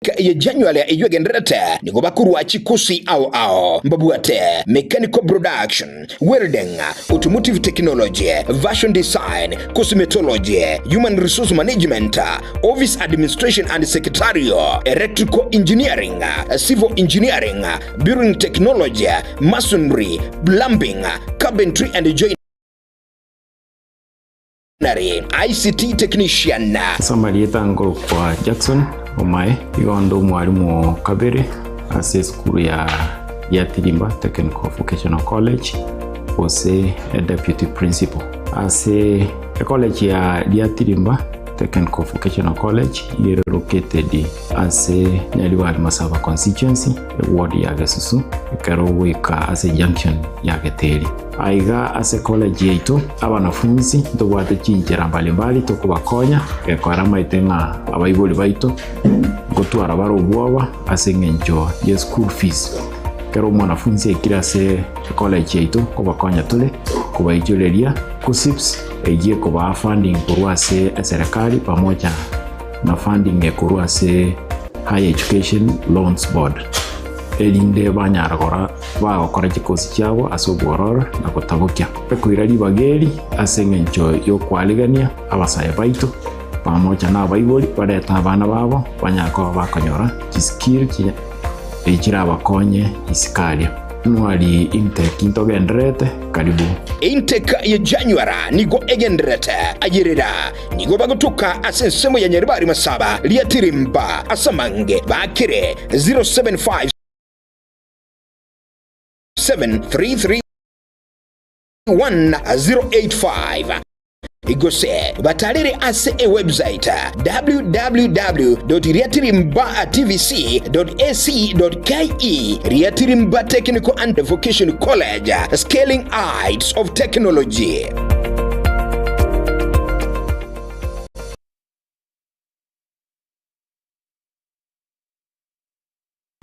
Eye January eyio egendererete nigo bakorwa chikosi ao ao mbabwate Mechanical Production, Welding, Automotive Technology, Fashion Design, Cosmetology, Human Resource Management, Office Administration and Secretarial, Electrical Engineering, Civil Engineering, Building Technology, Masonry, Plumbing, Carpentry and Joinery. ICT Technician. Ase amarieta nkorokwa Jackson Omae, igo onde omwalimu o kabere ase esukuru ya Giatirimba Technical Vocational College gose e deputy principal. Ase ecollege ya Giatirimba Technical Vocational College iga ere located ase Nyaribari Masaba Constituency, eward ya Gesusu, ekero ogoika ase junction ya Geteri. Aiga ase college yaito, abanafunsi ntobwate chinchera mbalimbali tokobakonya gekora amaete ng'a abaibori baito ngotwara bare obwoba ase eng'encho ye school fees. Ekero omwanafunsi aikire ase college yaito nkobakonya tore kobaichoreria KUCCPS eyio ekobaa funding korwa ase eserekari pamoja na funding ekorwa ase Higher Education Loans Board erinde banyara gora bagokora chikosi chiabo ase obwororo na gotabokia. Ekoira ribaga eri ase engencho y'okwarigania abasae baito pamoja na abaibori barete abana babo banyare koba bakonyora chiskill chirabakonye isiko aria. Nwari intake ntogendererete karibu. Intake ya January nigo egendererete ayerera nigo bagotoka ase ensemo ya Nyaribari Masaba Riatirimba ase amange bakire 075 7331085 gose batarere ase ewebsite www.riatirimbatvc.ac.ke Riatirimba Technical and Vocational College, Scaling Heights of Technology.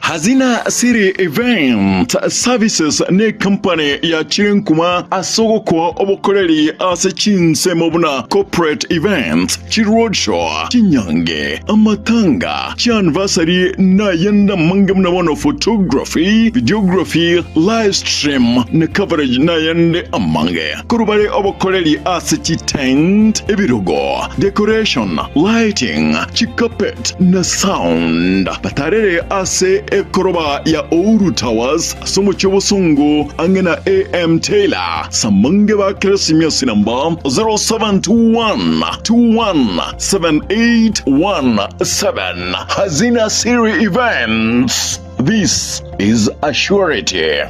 Hazina City Event Services necompany yachire nkuma ase ogokoa obokoreri ase chinsemo buna corporate events, chiroadshow, chinyange, amatanga, chianniversary nayende amange buna bono photography, videography, live stream na coverage nayende amange. Korwa bare obokoreri ase chitent, ebirogo, decoration, lighting, chicarpet na sound. Batarere ase ekoroba ya Ouru Towers ase omochie obosongo ang'e na AM Taylor. Samange ba Keresimesi namba 0721 217817 Hazina Siri Events. This is a surety.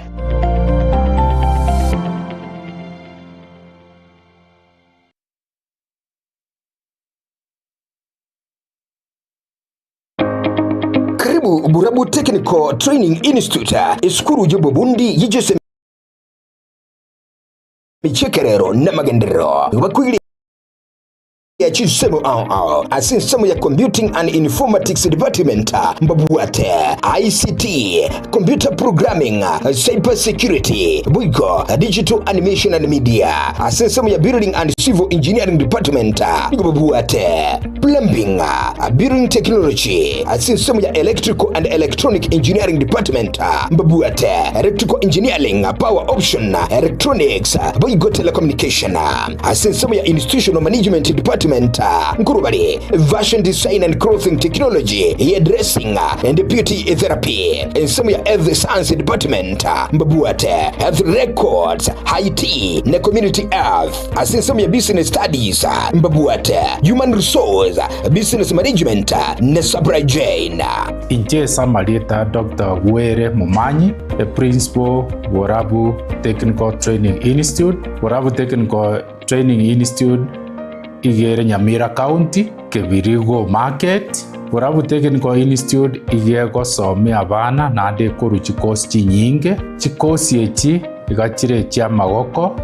Karibu Burabu Technical Training Institute, esukuru y'obobundi y'ejese emechekerero n'amagenderero. Nigo bakoiria chinsemo ao ao ase ensemo ya Computing and Informatics Department mbabwate ICT, Computer Programming, Cyber Security, boigo Digital Animation and Media. Ase ensemo ya Building and Civil Engineering Department nigo babwate Plumbing, Building Technology. Ase ensemo ya Electrical and Electronic Engineering Department mbabwate Electrical Engineering, Power Option, Electronics, boigo Telecommunication. Ase ensemo ya Institutional Management Department nkorwa bare Fashion Design and Clothing Technology, Hairdressing and Beauty Therapy. Ensemo ya Health Science Department mbabwate Health Records, IT na Community Health. Ase ensemo ya Business Studies mbabwate Human Resource, Business Management na Supply Chain. Inche ase amarieta Doctor Gwere Momanyi, Principal, Borabu Technical Training Institute. Borabu Technical Training Institute iga ere Nyamira County, Kebirigo Market. Borabu Technical Institute iga egosomia abana naende ekorwa chikosi chinyinge. Chikosi echi iga chire echiamagoko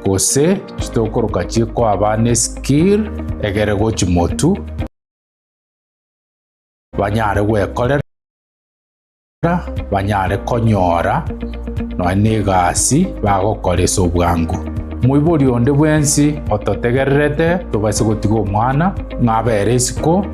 gose chitokoroka chikoa abana eskill egere gochi motu banyare gwekorera. Banyare konyora nonya negasi bagokora ase obwango. Moibori onde bwensi ototegererete tobaise gotiga omwana ng'a abere isiko.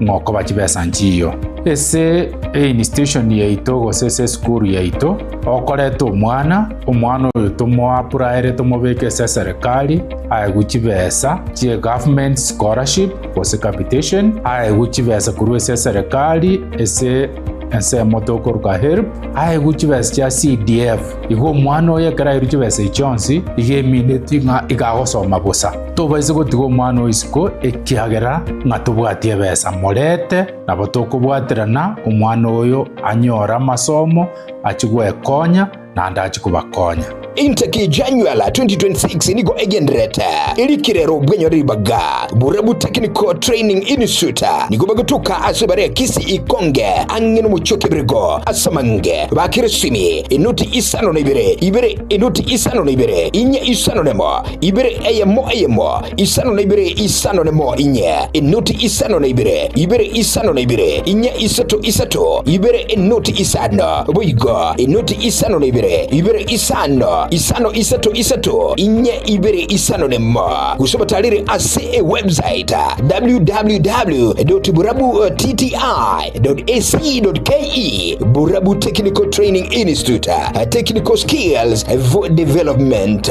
ng'a okoba chibesa nchiyo. Ase einstitution yaito gose ase esukuru yaito, okoreta omwana, omwana oyo tomoapuraere tomobeke ase eserekari, aegwe chibesa chie government scholarship gose capitation, aegwe chibesa korwa ase eserekari ase ensemo tokoruka HELB, aegwe chibesa chia CDF. Igo omwana oyo ekero airwe chibesa echi chionsi, iga emineti ng'a iga agosoma bosa. Tobaisa gotiga omwana oyo isiko ekiagera ng'a tobwati ebesa. Morete, nabo tokobwaterana omwana oyo anyore amasomo, achie gwekonya, naende achie kobakonya. Intake January 2026 nigo egendererete erikire robwenyo ribaga Borabu Technical Training Institute nigo bagotoka ase bare Kisii Ikonge ang'e nomochie o Kebirigo ase amange bakire simi enoti isano na ibere ibere enoti isano na ibere inye isano nemo ibere eyemo eyemo isano na ibere isano nemo inye enoti isano na ibere ibere isano na ibere inye isato isato ibere enoti isano boigo enoti isano na ibere ibere isano isano isato isato inye ibere isano nemo gose batarire ase ewebsite www.burabutta.ac.ke Burabu Technical Training Institute Technical Skills for Development.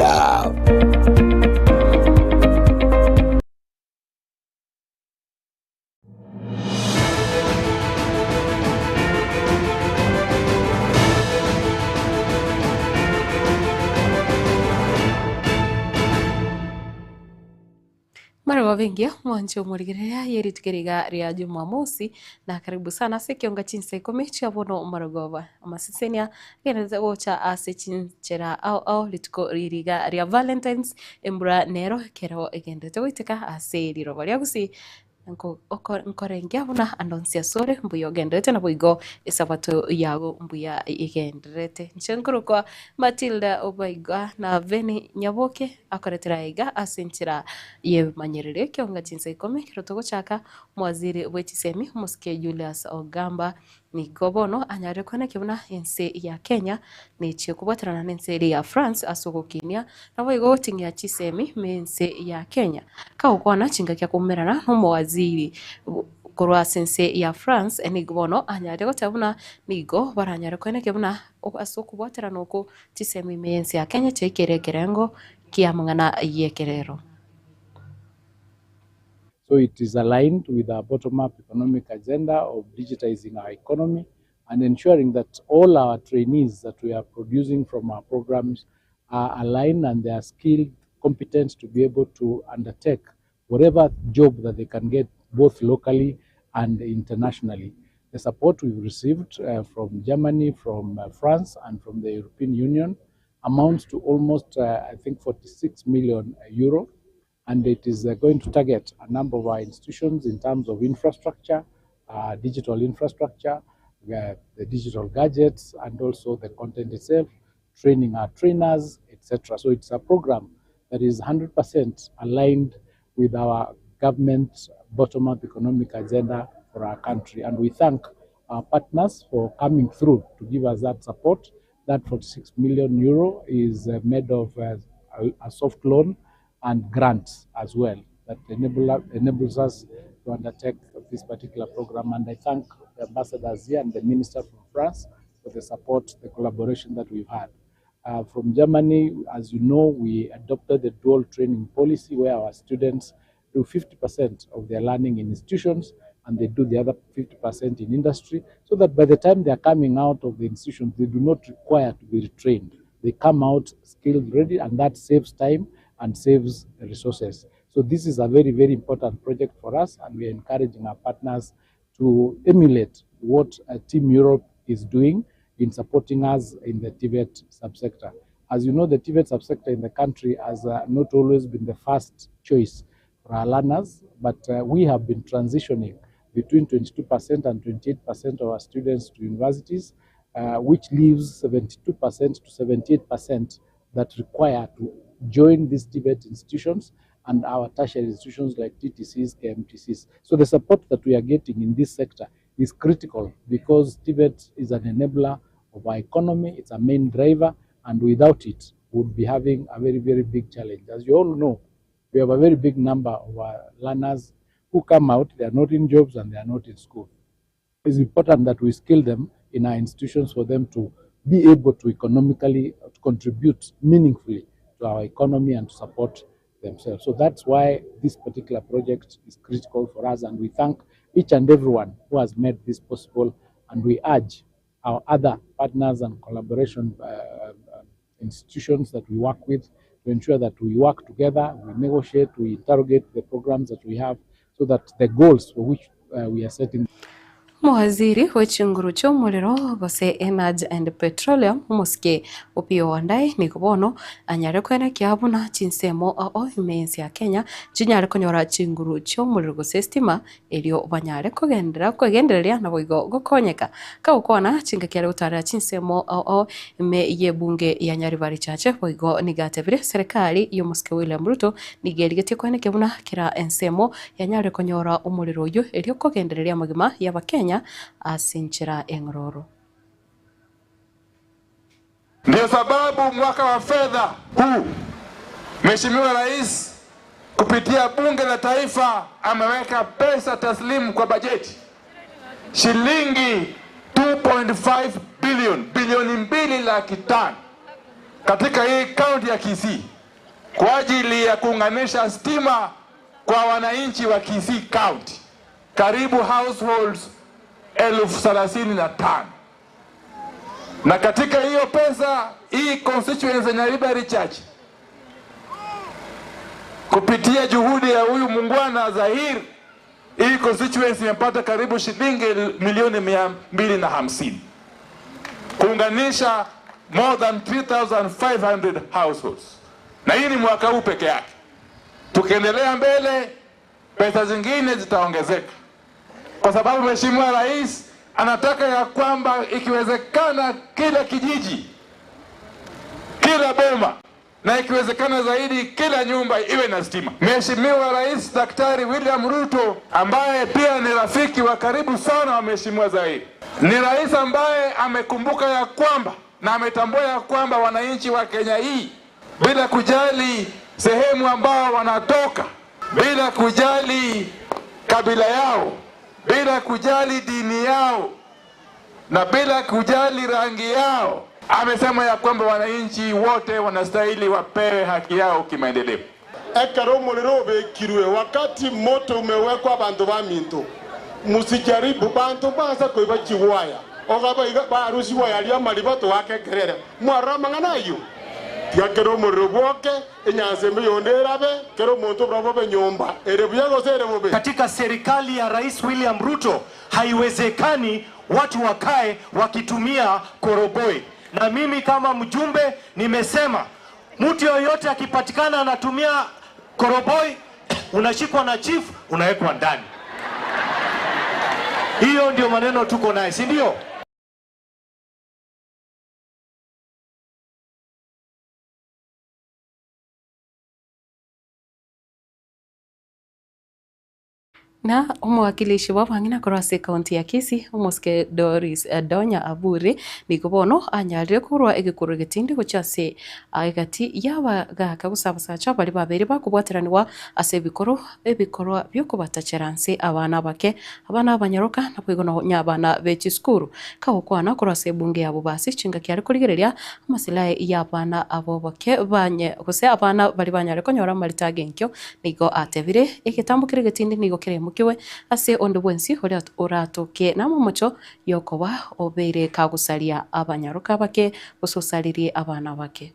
Maraba bengiya mwanche omorigereria ye rituko eri iga ria Jumamosi na karibu sana ase ekionga chinsa ikomi chia bono marogoba. Amasesenia agenderete gocha ase chinchera ao ao rituko riri iga ria Valentines embura nero ekero egenderete goiteka ase riroba ria Gusii Nkorengia buna ande onsi asore mbuya ogenderete naboigo esabato yago mbuya egendererete. Inche nkorokwa Matilda Obaigwa na Venny Nyaboke akoretera aiga ase enchera y'ebimanyererio ekionga chinsa ikomi ekero togochaka omowaziri bwe chisemi omosike Julius Ogamba nigo bono anyarire koenekia buna ense ya Kenya nechie kobwaterana nense eria ya France ase ogokinia naboigo goting'ia chisemi me ense ya Kenya. Kagokwana chingaki akoumerana nomowaziri korwa ase ense ya France nigo bono anyarire goteba buna nigo baranyare koenekia buna ase okobwaterana oko chisemi ime y'ense ya Kenya chiaikire ekerengo ki'amang'ana y'ekerero. So it is aligned with our bottom-up economic agenda of digitizing our economy and ensuring that all our trainees that we are producing from our programs are aligned and they are skilled, competent to be able to undertake whatever job that they can get both locally and internationally. The support we've received from Germany, from France, and from the European Union amounts to almost, I think, 46 million euro. And it is going to target a number of our institutions in terms of infrastructure, digital infrastructure, the digital gadgets, and also the content itself, training our trainers, etc. So it's a program that is 100% aligned with our government bottom-up economic agenda for our country. And we thank our partners for coming through to give us that support. That 46 million euro is made of a soft loan and grants as well that enables us to undertake this particular program. And I thank the ambassadors here and the minister from France for the support, the collaboration that we've had. From Germany, as you know, we adopted the dual training policy where our students do 50% of their learning in institutions and they do the other 50% in industry, so that by the time they are coming out of the institutions, they do not require to be retrained. They come out skilled, ready, and that saves time and saves resources. So this is a very, very important project for us, and we are encouraging our partners to emulate what Team Europe is doing in supporting us in the TVET subsector. As you know, the TVET subsector in the country has not always been the first choice for our learners, but we have been transitioning between 22% and 28% of our students to universities, which leaves 72% to 78% that require to join these TVET institutions and our tertiary institutions like TTCs, KMTCs. So the support that we are getting in this sector is critical because TVET is an enabler of our economy, it's a main driver, and without it, we would be having a very, very big challenge. As you all know, we have a very big number of our learners who come out, they are not in jobs and they are not in school. It's important that we skill them in our institutions for them to be able to economically contribute meaningfully to our economy and to support themselves. So that's why this particular project is critical for us, and we thank each and everyone who has made this possible, and we urge our other partners and collaboration institutions that we work with to ensure that we work together, we negotiate, we interrogate the programs that we have so that the goals for which we are setting. Omowaziri bwe chinguru chi'omorero gose Energy and Petroleum omosike Opiyo Wandayi nigo bono anyare koenekia buna chinsemo ao ime y'ense ya Kenya chinyare konyora chinguru chi'omorero gose estima erio banyare kogenderera kwegendereria naboigo gokonyeka. Kagokwana chingaki are gotarera chinsemo ao ao ime y'ebunge ya Nyaribari Chache boigo nigo atebire serikali y'omosike William Ruto nigo erigetie koenekia buna kera ensemo yanyare konyora omorero oyio erio kogendereria amagima y'Abakenya ase enchera eng'ororo. Ndio sababu mwaka wa fedha huu Mheshimiwa Rais kupitia Bunge la Taifa ameweka pesa taslimu kwa bajeti shilingi 2.5 bilioni, bilioni 2 laki 5 katika hii kaunti ya Kisii kwa ajili ya kuunganisha stima kwa wananchi wa Kisii County, karibu households 35,000 na katika hiyo pesa hii constituency ya Nyaribari Chache kupitia juhudi ya huyu muungwana Zahir, hii constituency imepata karibu shilingi milioni 250 kuunganisha more than 3500 households, na hii ni mwaka huu peke yake. Tukiendelea mbele, pesa zingine zitaongezeka, kwa sababu Mheshimiwa Rais anataka ya kwamba ikiwezekana kila kijiji, kila boma na ikiwezekana zaidi kila nyumba iwe na stima. Mheshimiwa Rais Daktari William Ruto ambaye pia ni rafiki wa karibu sana wa Mheshimiwa Zahir, ni rais ambaye amekumbuka ya kwamba na ametambua ya kwamba wananchi wa Kenya hii bila kujali sehemu ambao wanatoka, bila kujali kabila yao, bila kujali dini yao na bila kujali rangi yao, amesema ya kwamba wananchi wote wanastahili wapewe haki yao kimaendeleo. Ekero omorero obekirwe, wakati moto umewekwa, bantu ba minto musijaribu bantu basa koiba chiwaya ogaba barusiwa yaria amariba twakekerere mwarora amang'ana aywo tiga kero omorero bwoke enyansa embe yonde erabe kero omonto obura bobe nyomba ere buya gose ere bobe. Katika serikali ya Rais William Ruto haiwezekani watu wakae wakitumia koroboi, na mimi kama mjumbe nimesema mtu yoyote akipatikana anatumia koroboi unashikwa na chief, unawekwa ndani. Hiyo ndio maneno tuko naye, si ndio? Na omowakilishi bw'abang'ina korwa ase ekaunti ya Kisii omosike Doris Donya Aburi nigo bono anyarire korwa egekoro egetindi gochia ase egati y'abagaka gose abasacha baria babere bakobwateraniwa ase ebikoro ebikorwa biokobatachera nse abana abake abana abanyaroka naboigo nonya abana be chisukuru kagokwana korwa ase ebunge ya Bobasi chingaki are korigereria amasilahi ya abana abo bake banye gose abana bari banyare konyora amarita agenkio nigo atebire egetambo kere egetindi nigo keremokiwe ase onde bwensi oria oratoke namamocho yokoba obeire kagosaria abanyaroka bake gose osaririe abana bake.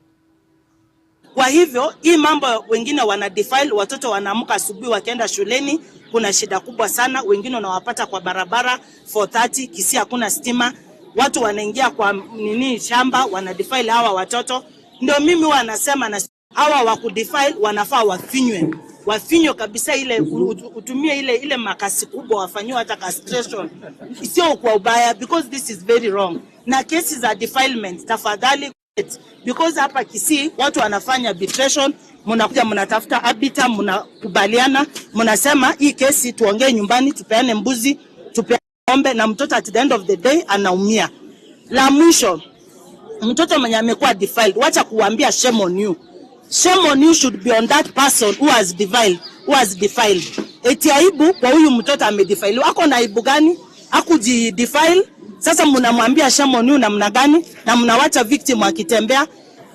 Kwa hivyo hii mambo wengine wana defile watoto, wanaamka asubuhi wakienda shuleni, kuna shida kubwa sana. Wengine unawapata kwa barabara 4:30 Kisii hakuna stima, watu wanaingia kwa nini shamba wana defile hawa watoto. Ndio mimi huwa nasema na hawa wa kudefile wanafaa wafinywe, wafinywe kabisa, ile utumie ile ile makasi kubwa, wafanyiwe hata castration, sio kwa ubaya, because this is very wrong. Na kesi za defilement tafadhali, because hapa Kisii watu wanafanya arbitration, mnakuja mnatafuta arbiter, mnakubaliana, mnasema hii kesi tuongee nyumbani, tupeane mbuzi, tupeane ng'ombe, na mtoto at the end of the day anaumia. La mwisho, mtoto mwenye amekuwa defiled, wacha kuambia shame on you. Shame on you should be on that person who has defiled. who has defiled. Eti aibu kwa huyu mtoto amedefiliwa. Ako na aibu gani? Hakujidefile. Sasa mnamwambia shame on you namna gani? Na mnawacha victim akitembea.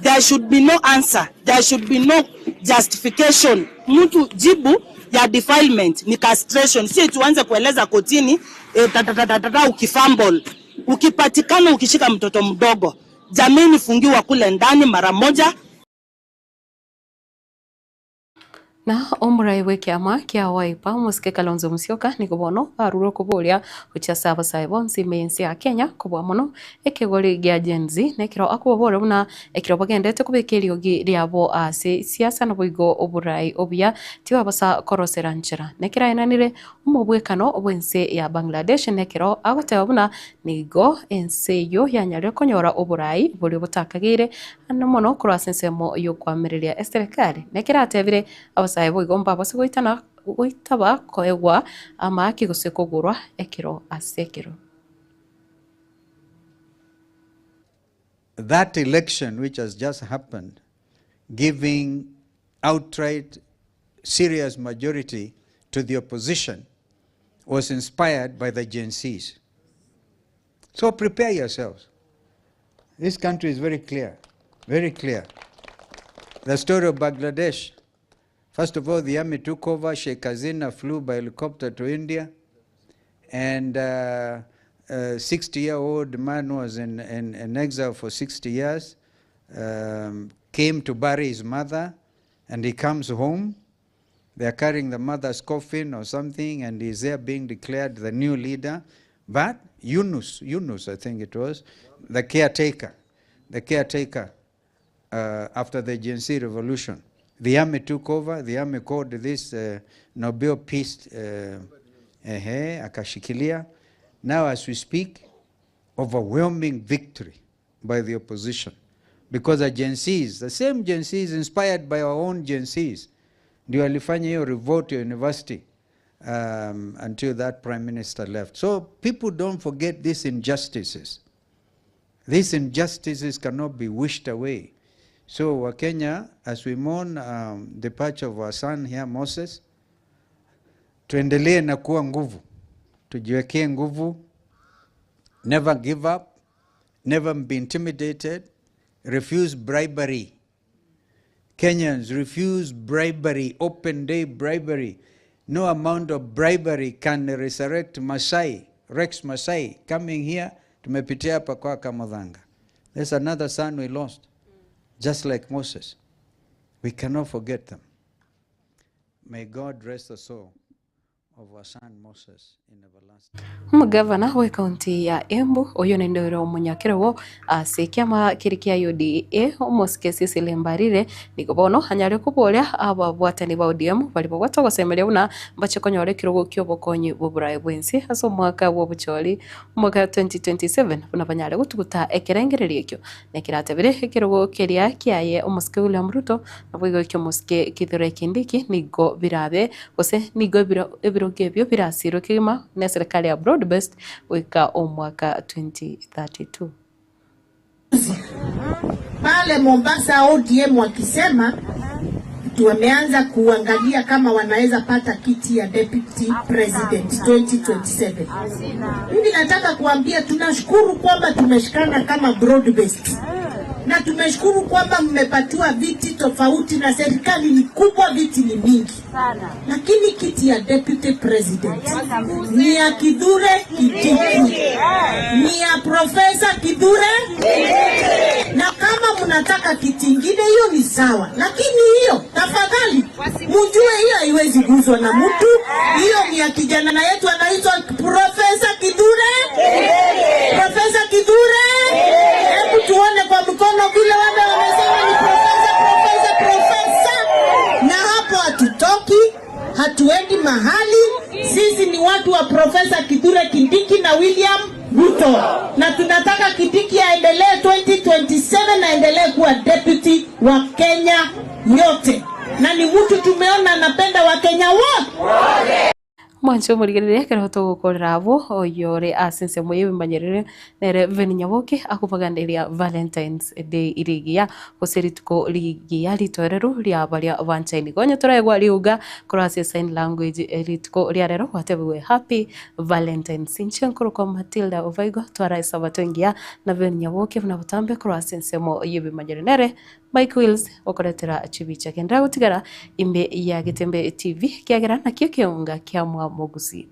There should be no answer. There should be no justification. Mtu jibu ya defilement ni castration. Si tuanze kueleza kotini e, tatatatata ukifumble. Ukipatikana ukishika mtoto mdogo, jameni, fungiwa kule ndani mara moja. Na omorai bw'ekiama kia Wiper omosike Kalonzo Musyoka nigo bono arure okoboria gochia ase abasae bonsi ime y'ense ya Kenya kobua mono ekegori gia Gen Z na ekero akobaboria buna ekero bagenderete kobeka eriogi riabo ase siasa naboigo oborai obuya tibabasa korosera nchera. Na ekero aenanire omobwekano bw'ense ya Bangladesh na ekero agoteba buna nigo ense eyio yanyarire konyora oborai boria botakageire Naende mono korwa ase ensemo y'okoamereria eserekari, nekero atebire, Abasae boigo mbabase goitana goitaba koegwa amaaki gose kogorwa ekero ase ekero. That election which has just happened giving outright serious majority to the opposition was inspired by the Gen Zs. So prepare yourselves. This country is very clear, very clear. The story of Bangladesh. First of all, the army took over. Sheikh Hasina flew by helicopter to India. And a 60-year-old man was in, in, in exile for 60 years, um, came to bury his mother, and he comes home. They are carrying the mother's coffin or something, and he's there being declared the new leader. But Yunus, Yunus, I think it was, the caretaker, the caretaker uh, after the Gen Z revolution. The army took over, the army called this uh, Nobel Peace uh, akashikilia. Now as we speak, overwhelming victory by the opposition. Because the Gen Zs, the same Gen Zs inspired by our own Gen Zs, ndio alifanya hiyo revolt ya university um, until that prime minister left. So people don't forget these injustices. These injustices cannot be wished away. So Wakenya, as we mourn um, departure of our son here Moses, tuendelee na kuwa nguvu, tujiwekee nguvu, never give up, never be intimidated, refuse bribery. Kenyans refuse bribery, open day bribery. No amount of bribery can resurrect Masai, Rex Masai, coming here, tumepitia hapa kwa Kamadhanga. There's another son we lost, just like Moses. We cannot forget them. May God rest the soul of our son Moses in everlasting. Omogavana bw'ekaunti ya Embu oyio naende ore omonyakerogo ase ekiama keria kia UDA omosike Cecily Mbarire nigo bono anyare koboria ababwatani ba ODM baria babwate ogosemeria buna mbache konyora ekerogo ki'obokonyi bw'oboraai bw'ense ase omwaka bw'obochori omwaka 2027 buna banyare gotuguta ekerengererio ekio Nekeratebire ekerogo keria kiaye omosike William Ruto, naboigo eki'omosike Kithure Kindiki nigo birabe, gose nigo ebirogo ebio birasirwe kegima neserikari ya Broad Based goika omwaka 2032. Pale Mombasa ODM wakisema wameanza kuangalia kama wanaweza pata kiti ya deputy president 2027. Mimi nataka kuambia tunashukuru kwamba tumeshikana kama broad based na tumeshukuru kwamba mmepatiwa viti tofauti na serikali ni kubwa, viti ni mingi, lakini kiti ya deputy president ni ya Kithure Kindiki, ni ya Profesa Kithure, na kama mnataka kiti ingine hiyo ni sawa, lakini hiyo tafadhali mjue hiyo haiwezi guzwa na mtu. Hiyo ni ya kijana yetu anaitwa Profesa Kithure, Profesa Kithure. Hebu tuone kwa mkono vile wale wamesema ni profesa, profesa, profesa, na hapo hatutoki, hatuendi mahali. Sisi ni watu wa Profesa Kithure Kindiki na William Ruto, na tunataka Kindiki aendelee 2027 aendelee kuwa deputy wa Kenya yote, na ni mtu tumeona anapenda Wakenya wote. Mwanche omorigereria ekero togokorera abwo, oyore ase ensemo y'ebimanyerere nere Veni Nyaboke akobaganderia Valentine's Day rigiya gose rituko rigiya ritoereru ria baria banchaini. Konya toraegwa riuga korwa ase sign language rituko ria rero gwatebigwe Happy Valentine's. Inche nkorokwa Matilda Obaigo twara esabato engiya na Veni Nyaboke buna botambe korwa ase ensemo y'ebimanyerere nere Mike Wills gokoretera chibicha. Genderera gotigara ime ya Getembe TV ekiagera nakio ekeonga kia mwamogusi.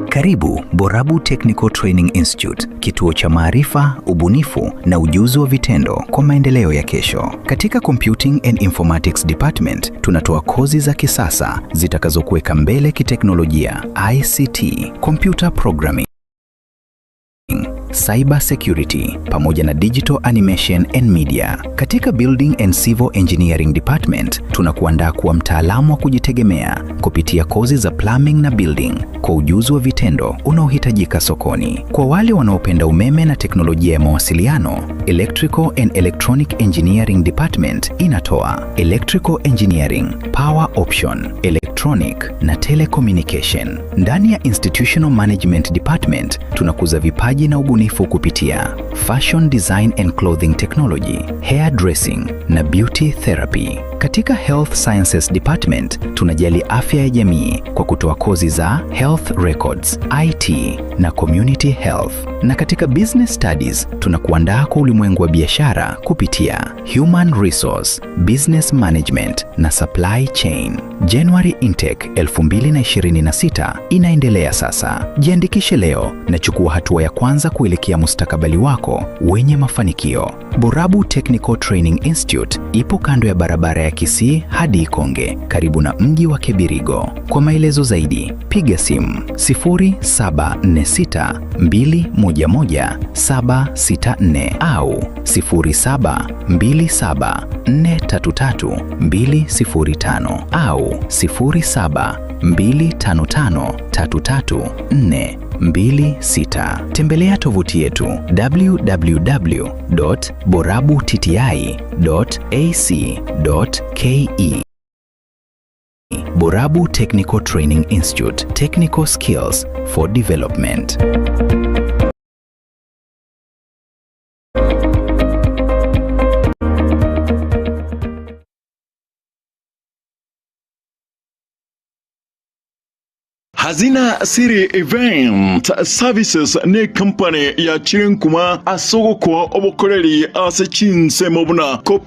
Karibu Borabu Technical Training Institute, kituo cha maarifa, ubunifu na ujuzi wa vitendo kwa maendeleo ya kesho. Katika Computing and Informatics Department tunatoa kozi za kisasa zitakazokuweka mbele kiteknolojia, ICT, computer programming, cyber security pamoja na digital animation and media. Katika Building and Civil Engineering Department tunakuandaa kuwa mtaalamu wa kujitegemea kupitia kozi za plumbing na building kwa ujuzi wa vitendo unaohitajika sokoni. Kwa wale wanaopenda umeme na teknolojia ya mawasiliano, Electrical and Electronic Engineering Department inatoa Electrical Engineering, Power Option, Electronic na Telecommunication. Ndani ya Institutional Management Department tunakuza vipaji na ubunifu kupitia Fashion Design and Clothing Technology, Hair Dressing na Beauty Therapy. Katika Health Sciences Department tunajali afya ya jamii kwa kutoa kozi za Health Records, IT na Community Health. Na katika Business Studies tunakuandaa kwa ulimwengu wa biashara kupitia Human Resource, Business Management na Supply Chain. January Intake 2026 inaendelea sasa. Jiandikishe leo na chukua hatua ya kwanza kuelekea mustakabali wako wenye mafanikio. Borabu Technical Training Institute ipo kando ya barabara ya Kisii hadi Ikonge, karibu na mji wa Kebirigo. Kwa maelezo zaidi, piga simu 0746 211 764 au 0727 433 205 au 0725 533 426. Tembelea tovuti yetu www.borabutti.ac.ke. Borabu Technical Training Institute, Technical Skills for Development. Hazina City Event Services ne company ya Chirenkuma ase ogokoa obokoreri ase chinsemo buna corporate.